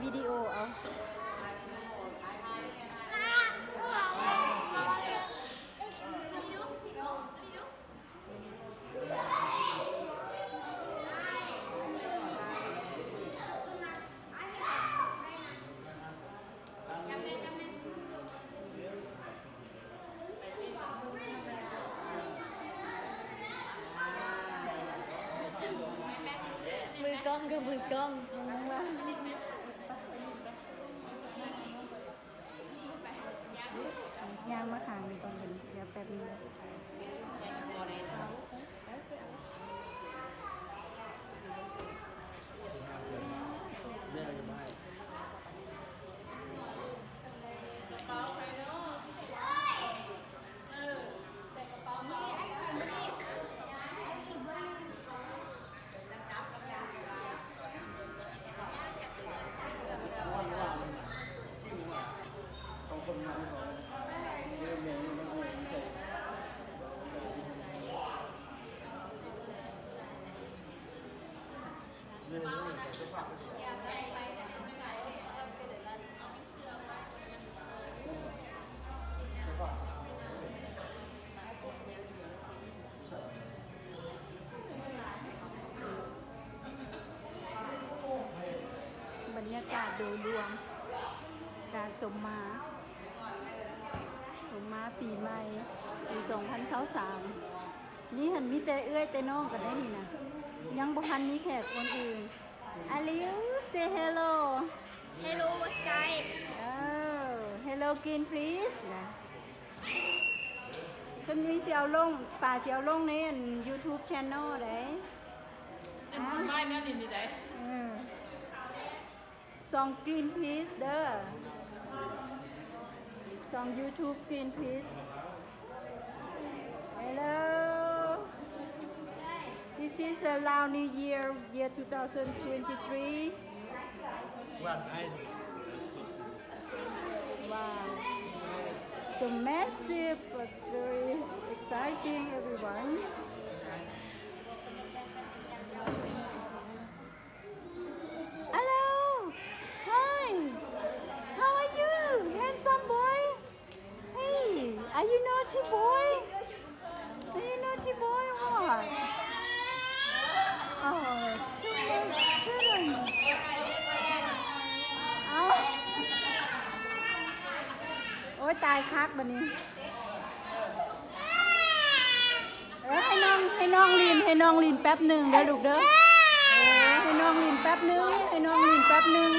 ວິດີໂອເອົາ. ມືກ້ອງກໍມືກ້ອງ ຍ່າງມາຂ້າງນີ້ກ່ອນ ດຽວແປັບໜຶ່ງເດີ. ບັນຍາກາດໂດຍລວມ ການສົມມາ ສົມມາປີໃໝ່ ປີສອງພັນຊາວສາມ ນີ້ຫັ້ນມີແຕ່ເອື້ອຍແຕ່ນ້ອງກັນໄດ໋ນີ້ນະ ຍັງບໍ່ທັນມີແຂກຄົນອື່ນ. Aliu, say hello. Hello, what's up? ເອີ Hello, Green, please ນະ. ເພິ່ນມີຊິເອົາລົງ ປາຊິເອົາລົງໃນອັນ YouTube channel ໃດ໋. ເປັນບຸນໄມ້ແນວນີ້ນີ້ໃດ໋. ເອີ ຊ່ອງ Greenpeace ເດີ ຊ່ອງ YouTube Greenpeace. Hello, this is a Lao New Year, year two thousand twenty-three. Wow, so massive, was very exciting, everyone. Hello. Hi. How are you, handsome boy? Hey, are you naughty boy? Are you naughty boy or what? Oh, too much children. ເອົາ ໂອ້ຍ ຕາຍຄັກບັດນີ້. ເອີ ໃຫ້ນ້ອງ ໃຫ້ນ້ອງຫຼິ້ນ ໃຫ້ນ້ອງຫຼິ້ນແປັບໜຶ່ງເດີລູກເດີ. ເອີ ໃຫ້ນ້ອງຫຼິ້ນແປັບໜຶ່ງ ໃຫ້ນ້ອງຫຼິ້ນແປັບໜຶ່ງ.